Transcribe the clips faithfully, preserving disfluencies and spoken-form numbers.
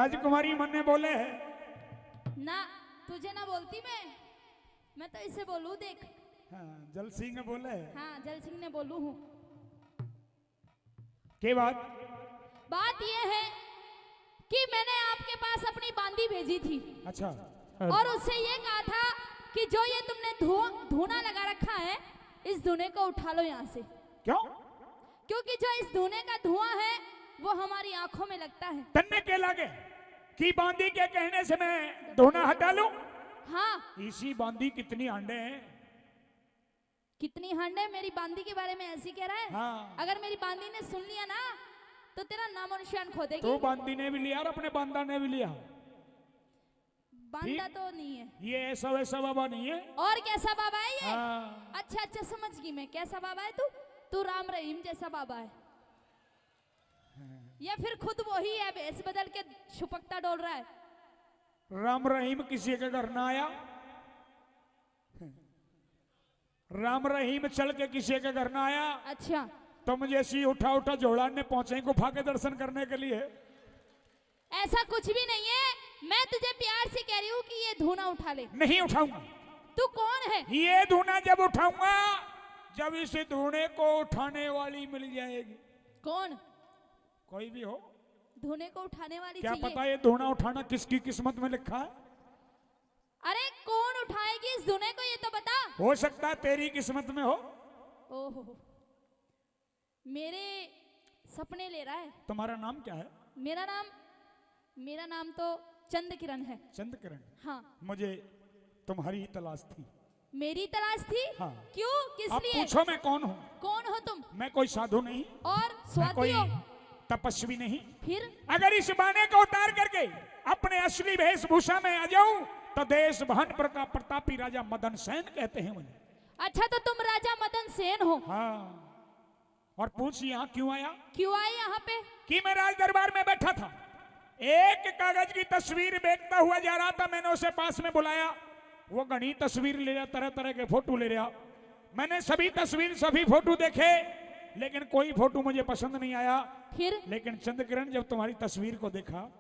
राजकुमारी मन्ने बोले है। ना, तुझे ना बोलती मैं, मैं तो इसे बोलूं, देख। हाँ, जल सिंह बोले है। हाँ, जल सिंह ने बोलू हूँ। के बात? बात ये है कि मैंने आपके पास अपनी बांदी भेजी थी। अच्छा। और उससे ये कहा था कि जो ये तुमने धुआं, धूना लगा रखा है, इस धूने को उठा लो यहाँ से। क्यों? क्योंकि जो इस धूने का धुआं है, वो हमारी आंखों में लगता है। तन्ने के लागे कि बांदी के कहने से मैं धूना हटा लूं? हाँ। इसी बांदी कितनी हांडे हैं। कितनी हांडे? मेरी बांदी के बारे में ऐसी कह रहा है? हाँ। अगर मेरी बांदी ने सुन लिया ना, तो तेरा नामो निशान खो देगी। तो बांदी ने भी लिया और अपने बांदा ने भी लिया। बांदा ठीक? तो नहीं है। ये ऐसा वैसा बाबा नहीं है। और कैसा बाबा है ये? हाँ। अच्छा, अच्छा, समझ गई मैं। कैसा बाबा है तू? तू राम रहीम जैसा बाबा है। हाँ। या फिर खुद वही है, भेष बदल के छुपकता डोल रहा है। राम रहीम किसी के घर ना आया। राम रहीम चल के किसी के घर ना आया। अच्छा। तुम जैसी उठा उठा झोला ने पहुंचे गुफा के दर्शन करने के लिए। ऐसा कुछ भी नहीं है, मैं तुझे प्यार से कह रही हूँ कि ये धूना उठा ले। नहीं उठाऊंगा। तू कौन है? ये धूना जब उठाऊंगा, जब इस धूने को उठाने वाली मिल जाएगी। कौन? कोई भी हो। धूने को उठाने वाली क्या चाहिए? पता ये धूना उठाना किसकी किस्मत में लिखा है? अरे, कौन उठाएगी इस धूने को, ये तो बता। हो सकता है तेरी किस्मत में हो। ओहो, मेरे सपने ले रहा है। तुम्हारा नाम क्या है? मेरा नाम, मेरा नाम तो चंद किरण है। चंद किरण? हाँ। मुझे तुम्हारी ही तलाश थी। मेरी तलाश थी? हाँ। क्यों, किस अब लिए? पूछो मैं कौन हूँ? कौन हो तुम? मैं कोई साधु नहीं। और मैं स्वाति कोई हो? तपस्वी नहीं। फिर? अगर इस बाने को उतार करके अपने असली वेशभूषा में आ जाऊं तो देश भानपुर का प्रतापी राजा मदन सेन कहते हैं मुझे। अच्छा, तो तुम राजा मदन सेन हो? हाँ। और पूछ यहाँ क्यों आया? क्यों आए यहाँ पे? कि मैं राज दरबार में बैठा था, एक कागज की तस्वीर बेचता हुआ जा रहा था, मैंने उसे पास में बुलाया, वो घनी तस्वीर ले रहा, तरह तरह के फोटो ले रहा। मैंने सभी तस्वीर, सभी फोटो देखे, लेकिन कोई फोटो मुझे पसंद नहीं आया। फिर? लेकिन चंद किरण, जब तुम्हारी तस्वीर को देखा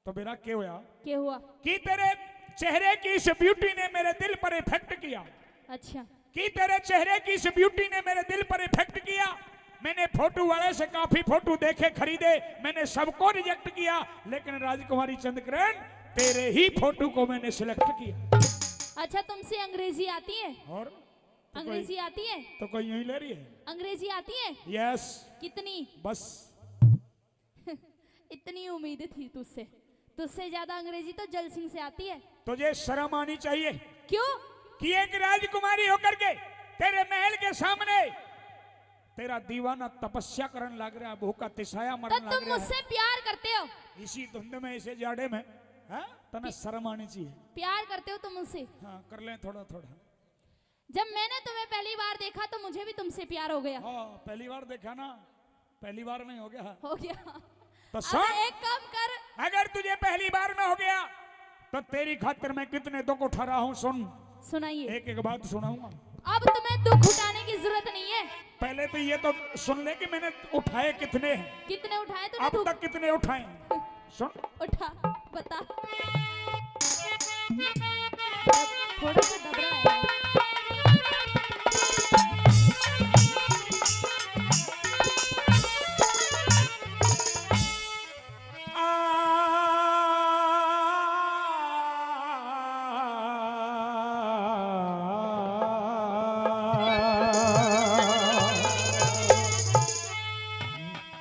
तो मेरा क्या होया? क्या हुआ? कि तेरे चेहरे की इस ब्यूटी ने मेरे दिल पर इफेक्ट किया। अच्छा। कि तेरे चेहरे की इस ब्यूटी ने मेरे दिल पर इफेक्ट किया। मैंने फोटो वाले से काफी फोटो देखे, खरीदे, मैंने सबको रिजेक्ट किया, लेकिन राजकुमारी चंद किरण, तेरे ही फोटो को मैंने सिलेक्ट किया। अच्छा, तुमसे अंग्रेजी आती है? और? तो कोई, अंग्रेजी आती है? तो कोई यूं ही ले रही है? अंग्रेजी आती है? यस। कितनी? बस। इतनी उम्मीद थी तुझसे, तुझसे ज्यादा अंग्रेजी तो जल सिंह से आती है। तुझे शर्म आनी चाहिए। क्यों? कि एक राजकुमारी होकर के तेरे महल के सामने तेरा दीवाना तपस्या करन लग रहा, भूखा तिसाया मरन तो लग तुम रहा है। मुझसे प्यार करते हो? इसी धुंध में, इसे जाड़े में, हाँ? तने शर्म आनी चाहिए। प्यार करते हो तुम मुझसे? हाँ, कर लें थोड़ा थोड़ा। जब मैंने तुम्हें पहली बार देखा तो मुझे भी तुमसे प्यार हो गया। हाँ, पहली बार देखा ना, पहली बार में हो गया। हो गया। तो अब सुन, एक काम कर। अगर तुझे पहली बार में हो गया तो तेरी खातिर मैं कितने दुख उठा रहा हूँ, सुन। सुनाइए। एक एक बात सुनाऊंगा। अब तुम्हें दुख उठाने की जरूरत नहीं है। पहले तो ये तो सुन ले कि मैंने उठाए कितने हैं। कितने उठाए तूने अब दुख? तक कितने उठाए? सुन। उठा, बता। थोड़ा सा घबरा है।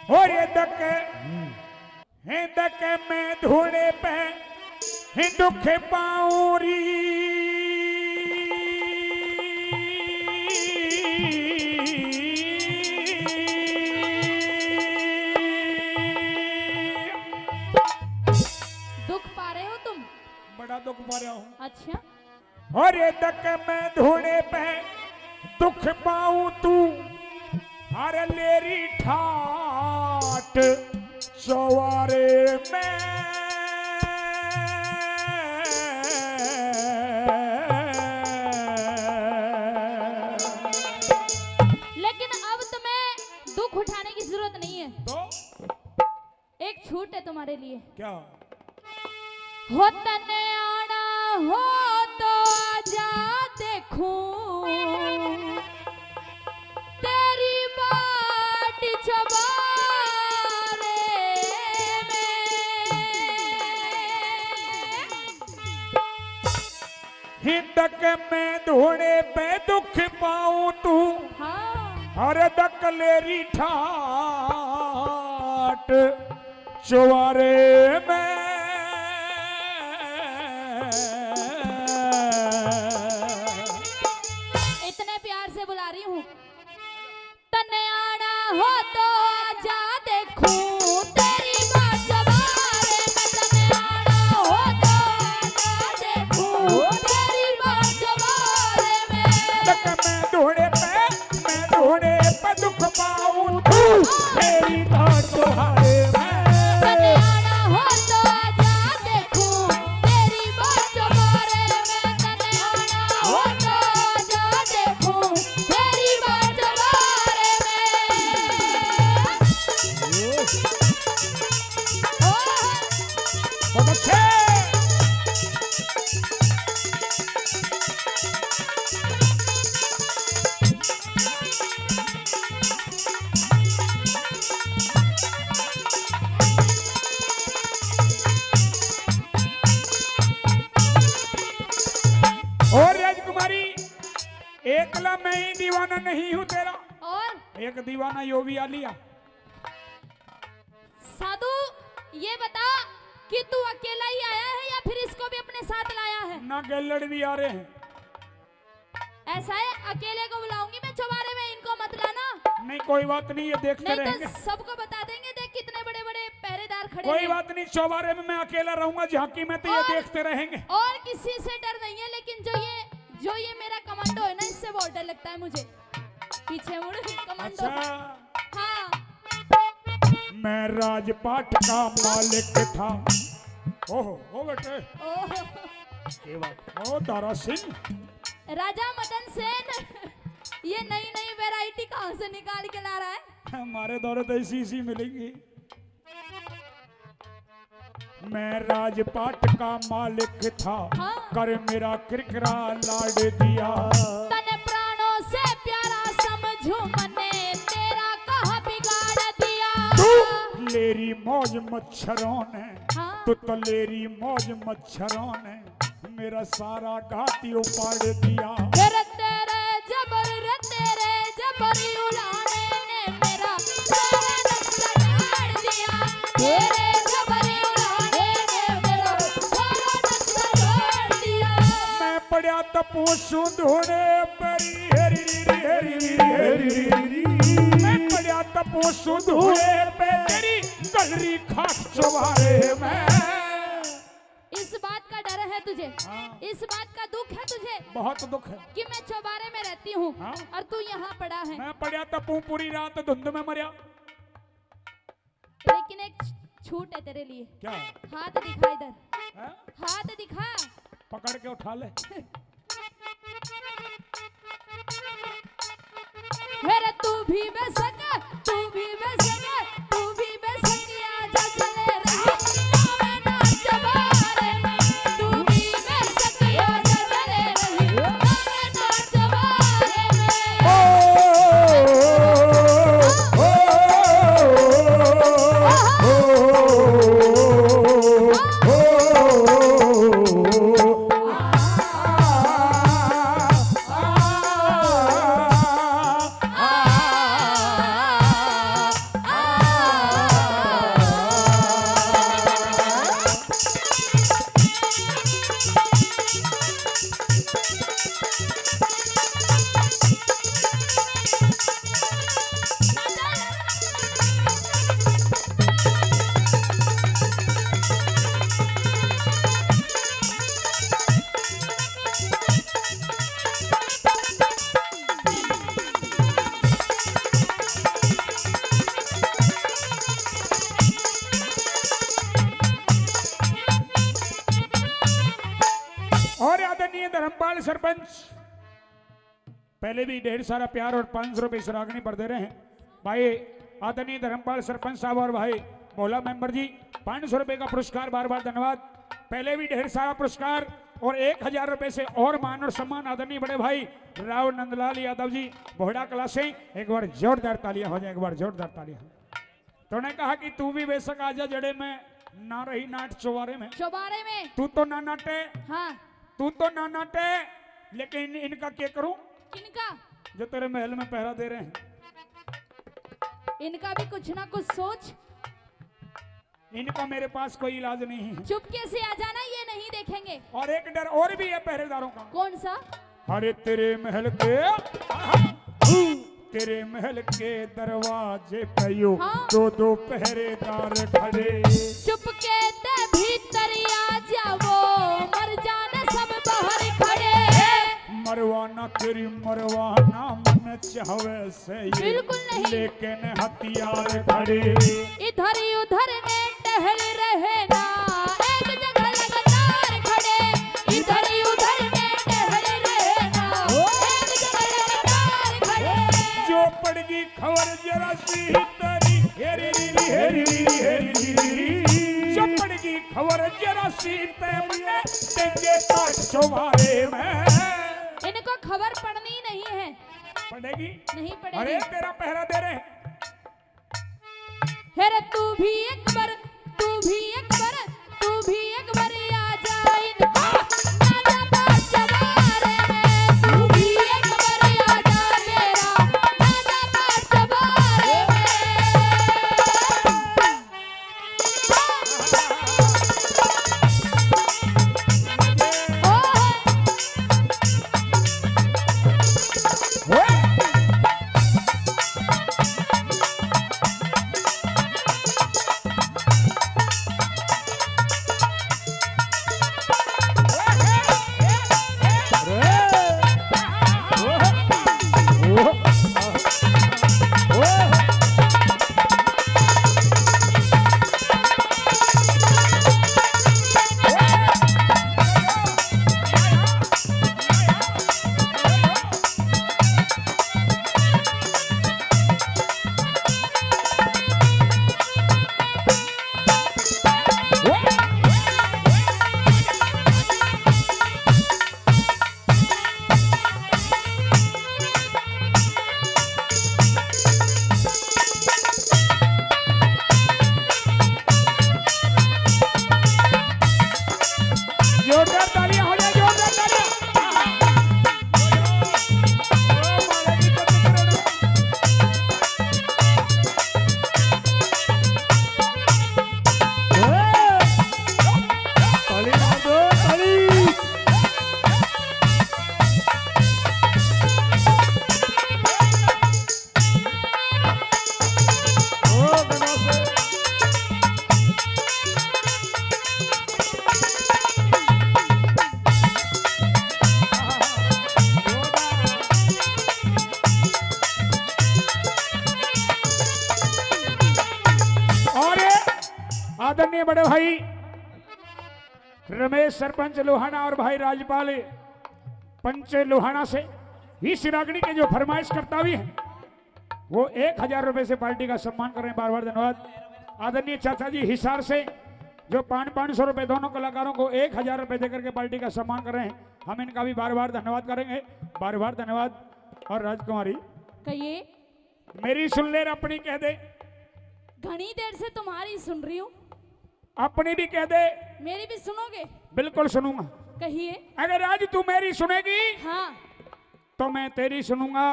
और ये तक हिंद के मैं धूने पे ही दुख पाऊं री। दुख पा रहे हो तुम? बड़ा दुख पा रहा हूँ। अच्छा। और ये तक मैं धूने पे दुख पाऊं तू, अरे लेरी ठाट सवारे में। लेकिन अब तुम्हें दुख उठाने की जरूरत नहीं है। तो? एक छूट है तुम्हारे लिए। क्या? हो तने आना हो तो आजा, देखूं तेरी बाट चबारे में। हिंदक में धोने पे दुख पाऊं तू, हाँ। हर दकलेरी ठाट चुबारे में। इतने प्यार से बुला रही हूँ। तने आना हो तो आजा, देखूं तेरी बाट चबारे में। तने आना हो तो आजा, देखूं तेरी बाट चबारे में। तक मैं ढूंढे पे, मैं ढूंढे पे दुख पाऊं तू, तेरी बाट चबारे में। तने आना हो तो आजा, देखूं तेरी बाट चबारे में। तने आना हो तो आजा, देखूं तेरी बाट चबारे में। बहुत अच्छे। और राजकुमारी, एकला मैं ही दीवाना नहीं हूँ तेरा, और? एक दीवाना यो भी आ लिया। साधु, ये बता कि तू अकेला ही आया है या फिर इसको भी अपने साथ लाया है? ना, गैलड़ भी आ रहे हैं। ऐसा है, अकेले को बुलाऊंगी मैं चौबारे में, इनको मत लाना। नहीं, कोई बात नहीं, ये देखते नहीं तो रहेंगे। सबको बता देंगे, देख कितने बड़े-बड़े पहरेदार खड़े कोई हैं। बात नहीं, चौबारे में मैं अकेला रहूंगा झांकी में, तो ये और, देखते रहेंगे। और किसी से डर नहीं है, लेकिन जो ये, जो ये मेरा कमांडो है ना, इससे बहुत डर लगता है मुझे। पीछे मुड़, कमांडो। अच्छा। हाँ। मैं राजपाट का मालिक था। ओहो, ओ बेटे। ओहो। ये बात। ओ दारा सिंह। राजा मदन सेन, ये नई नई वैरायटी कहाँ से निकाल के ला रहा है? हमारे दौरे तो इसी, इसी मिलेंगी। मैं राजपाट का मालिक था, हाँ। कर मेरा किरकिरा लाड दिया। तने प्राणों से प्यारा समझूं मने, तेरा कहाँ बिगाड़ दिया। तू लेरी मौज मच्छरों ने, हाँ। तू तो लेरी मौज मच्छरों ने मेरा सारा घात ही उपाड़ दिया। फिर तेरे जबर रे, तेरे जबर उड़ाने ने मेरा सारा नक्शा बिगाड़ दिया। तेरे जबर उड़ाने ने मेरा सारा नक्शा बिगाड़ दिया। मैं पड़या तपू सूं धूणे परी, हेरी री री, हेरी री री, हेरी री री। मैं पड़या तपू सूं धूणे पे तेरी गलरी खाक चौबारे में। इस बात का डर है तुझे, हाँ। इस बात का दुख है तुझे बहुत दुख है। कि मैं चौबारे में रहती हूँ, हाँ। और तू यहाँ पड़ा है। मैं पड़या तपू पूरी रात धुंध में मरया। लेकिन एक छूट है तेरे लिए। क्या? हाथ दिखा इधर। हैं? हाथ दिखा। पकड़ के उठा ले। मेरा तू भी बेशक, तू भी बेशक, तू भी बेशक आजा चले रही, आवे ना चौबारे में। तू भी बेशक आजा चले रही, आवे ना चौबारे में। ओ, ओ, ओ, ओ, ओ। और आदरणीय धर्मपाल सरपंच, पहले भी ढेर सारा प्यार और पाँच सौ रुपये इस रागनी पर दे रहे हैं भाई। आदरणीय धर्मपाल सरपंच साहब और भाई भोला मेंबर जी, पाँच सौ रुपए का पुरस्कार, बार बार धन्यवाद। पहले भी ढेर सारा पुरस्कार और एक हजार रुपए से और मान और सम्मान आदरणीय बड़े भाई राव नंदलाल यादव जी, भोड़ा कला से। एक बार जोरदार तालियां हो जाए, एक बार जोरदार तालियां। तूने कहा कि तू भी बेशक आजा जड़े में, ना रही नाट चौबारे में। चौबारे में। तू तो ना नाटे, हाँ। तू तो ना नाटे, लेकिन इनका क्या करूं? किनका? जो तेरे महल में पहरा दे रहे हैं। इनका भी कुछ ना कुछ सोच। इनका मेरे पास कोई इलाज नहीं है। चुपके से आ जाना, ये नहीं देखेंगे। और एक डर और भी है पहरेदारों का। कौन सा? अरे तेरे महल के, तेरे महल के दरवाजे पे यो, हाँ। दो दो पहरेदार खड़े। चुपके ते भीतर आ जावो, मर जाना सब बाहर खड़े। मरवाना तेरी मरवाना, मन चाहवे से ये, बिल्कुल नहीं। लेकिन हथियार खड़े। इधर ही उधर ने टहल रहे ना, एक जगह लगातार खड़े। इधर ही उधर ने टहल रहे ना, एक जगह लगातार खड़े। जो पड़गी खबर जरा सी तेरी, हेरी री री, हेरी री री, हेरी री री। जो पड़गी खबर जरा सी ते मन्ने, तेंगे तार चौबारे में। इनको खबर पढ़नी नहीं है। पढ़ेगी? नहीं पढ़ेगी। अरे तेरा पहरा दे रहे हैं। अरे तू भी एक बार, तू भी एक बार, तू भी एक बार आ जा इनका राजा बादशाह बारे में। तू भी एक बार आ जा तेरा राजा बादशाह बारे में। जोरदार तालियां हो जाए, जोरदार तालियां। ताली मार दो, ताली। और आदरणीय बड़े भाई रमेश सरपंच लोहाना और भाई राजपाल पंच लोहाना से इस रागनी के जो फरमाइश करता भी है, वो एक हजार रुपए से पार्टी का सम्मान कर रहे हैं। बार बार धन्यवाद। आदरणीय चाचा जी हिसार से जो पाँच, पाँच सौ रुपए दोनों कलाकारों को एक हजार रुपए देकर के पार्टी का सम्मान कर रहे हैं, हम इनका भी बार बार धन्यवाद करेंगे। बार बार धन्यवाद। और राजकुमारी, कहिए। मेरी सुन ले, अपनी कह दे। घणी देर से तुम्हारी सुन रही हूँ। अपनी भी कह दे। मेरी भी सुनोगे? बिल्कुल सुनूंगा। कहिए। अगर आज तू मेरी सुनेगी, हाँ। तो मैं तेरी सुनूंगा।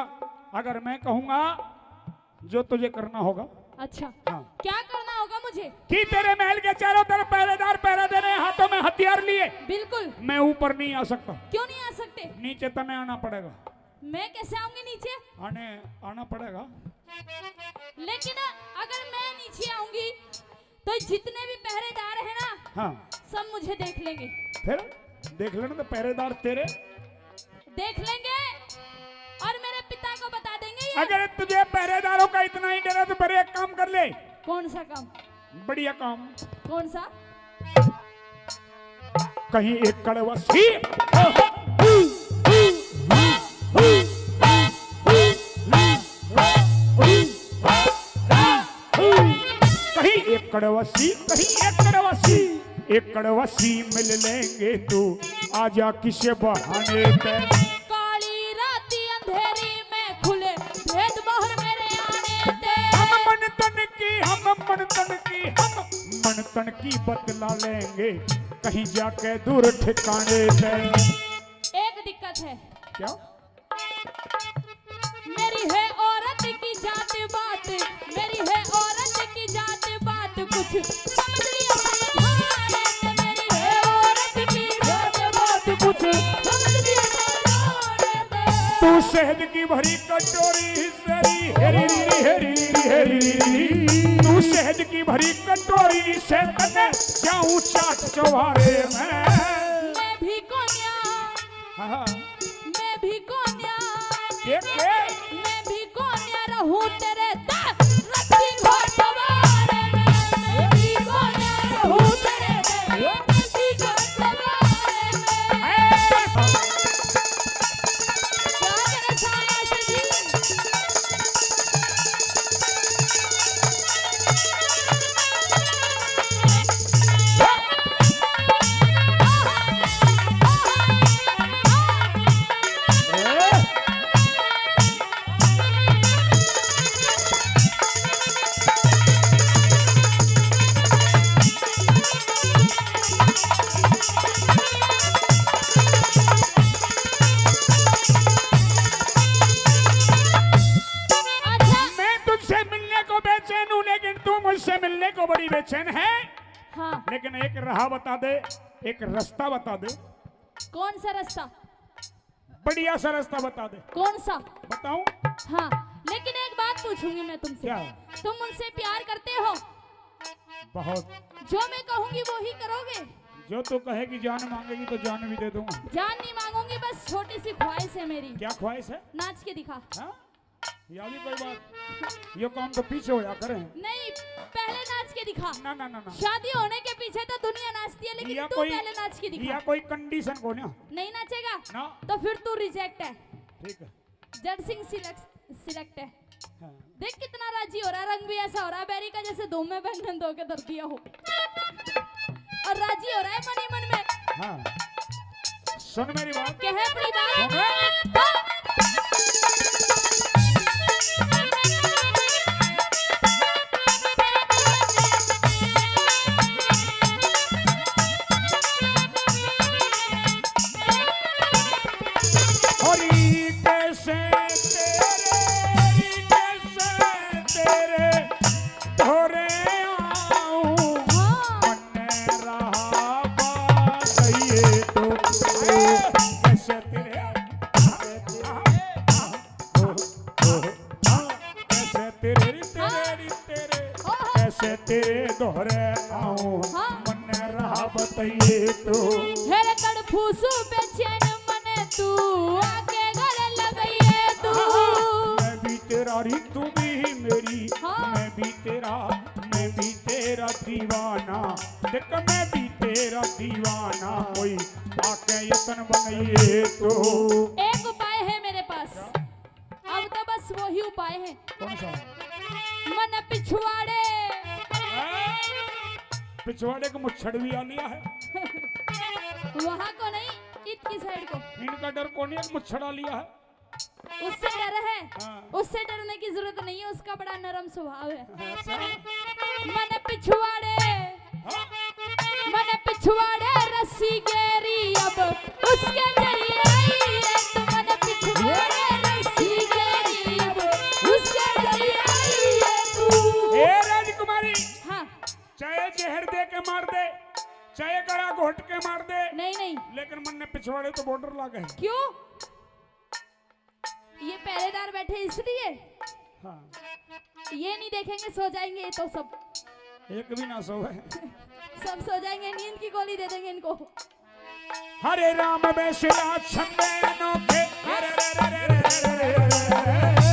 अगर मैं कहूंगा, जो तुझे करना होगा। अच्छा। हाँ। क्या करना होगा मुझे? कि तेरे महल के चारों तरफ पहरेदार पहरा दे रहे हैं, हाथों में हथियार लिए। बिल्कुल। मैं ऊपर नहीं आ सकता। क्यों नहीं आ सकते? नीचे तने आना पड़ेगा। मैं कैसे आऊंगी नीचे? आने, आना पड़ेगा। लेकिन अगर मैं नीचे आऊंगी तो जितने भी पहरेदार हैं ना, हाँ। सब मुझे देख लेंगे। फिर देख लेना तो पहरेदार तेरे देख लेंगे और मेरे पिता को बता देंगे ये। अगर तुझे पहरेदारों का इतना ही डर है तो फिर एक काम कर ले। कौन सा काम? बढ़िया काम। कौन सा? कहीं एक कड़वा सी, कहीं एक कड़वासी, कहीं एक कड़वासी, एक कड़वासी मिल लेंगे तो आजा किसे बहाने पे। काली राती अंधेरी में खुले भेद बाहर मेरे आने पे। हम मन तन की, हम मन तन की, हम मन तन की बतला लेंगे कहीं जाके दूर ठिकाने पे। एक दिक्कत है। क्या? मेरी है औरत की जात बात, मेरी है औरत की जात बात, कुछ समझ लिया सरदार ने। मेरी है औरत की जात बात, कुछ समझ लिया सरदार ने। तू शहद की भरी कटोरी से री, हेरी री री, हेरी री री, हेरी री री। तू शहद की भरी कटोरी से तने जाऊं चाट चौबारे में। मैं भी कोन्या, हाँ, हाँ। मैं भी कोन्या, के, के? मैं भी कोन्या रहूं तेरे दरद की घोटवारे में। मैं भी कोन्या रहूं तेरे दरद की घोटवारे में। ए! क्या करे छाया से जी? अच्छा। मैं तुझसे मिलने को बेचैन हूँ, लेकिन तू मुझसे मिलने को बड़ी बेचैन है। हाँ। लेकिन एक राह बता दे, एक रास्ता बता दे। कौन सा रास्ता? बढ़िया सा रास्ता बता दे। कौन सा? बताऊं? हाँ, लेकिन एक बात पूछूंगी मैं तुमसे। क्या? तुम मुझसे प्यार करते हो? बहुत। जो मैं कहूंगी वो ही करोगे? जो तू कहेगी, जान मांगेगी तो जान भी दे दूंगा। जान नहीं मांगूंगी, बस छोटी सी ख्वाहिश है मेरी। क्या ख्वाहिश है? नाच के दिखा। हाँ? या भी कोई बात? ये काम तो पीछे होया करे। नहीं, पहले नाच के दिखा। ना, ना, ना, ना। शादी होने के पीछे तो दुनिया नाचती है, लेकिन या तू कोई, पहले नाच के दिखा। या कोई condition को ना। नहीं नाचेगा? ना। तो फिर तू reject है। ठीक है। जड़ सिंह select, select है। हाँ। देख कितना राजी हो रहा है, रंग भी ऐसा हो रहा है बैरी का जैसे धूम में बैंगन धो के धर दिया हो। और राजी हो रहा है मन ही मन में। हाँ। सुन मेरी बात। क्या है अपनी बात? सुन। हरी कैसे तेरे, हरी कैसे तेरे धोरे आऊं, हाँ। मन्ने रहा बात ये तो, कैसे तेरे, कैसे तेरे री तेरे री तेरे, ओहो। कैसे तेरे दोहरे आऊं, हाँ। मन्ने रहा बताइए तो। हेरे तड़फूसू बेचैन मने तू, आके गले लगाइए तू। हाँ, मैं भी तेरा री, तू भी मेरी, हाँ। मैं भी तेरा, मैं भी तेरा दीवाना, देख मैं भी तेरा दीवाना, कोई आके यतन बनाइए तो। एक उपाय है मेरे पास। अब तो बस वही उपाय है। कौन सा? मन पिछवाड़े। हाँ? पिछवाड़े को मुच्छड़ भी आ लिया है। वहां को नहीं, इतकी side को। इनका डर कौन है, मुच्छड़ आ लिया है। उससे डर है। हाँ। उससे डरने की जरूरत नहीं है, उसका बड़ा नरम स्वभाव है। अच्छा। मन पिछवाड़े। हाँ। मन पिछवाड़े रस्सी गेरी अब उसके जरिए आई है, तू मन पिछवाड़े रस्सी गेरी अब उसके जरिए आई है तू। ए राजकुमारी, हाँ। चाहे जहर दे के मार दे, चाहे गला घोट के मार दे, नहीं, नहीं। लेकिन मन्ने पिछवाड़े तो border लागे है। क्यों? ये पहरेदार बैठे इसलिए। हाँ। ये नहीं देखेंगे, सो जाएंगे ये तो सब। एक भी ना सोवे। सब सो जाएंगे, नींद की गोली दे देंगे इनको। हरे राम बेसरा छंदे अनोखे। हरे रे रे रे रे रे रे रे रे।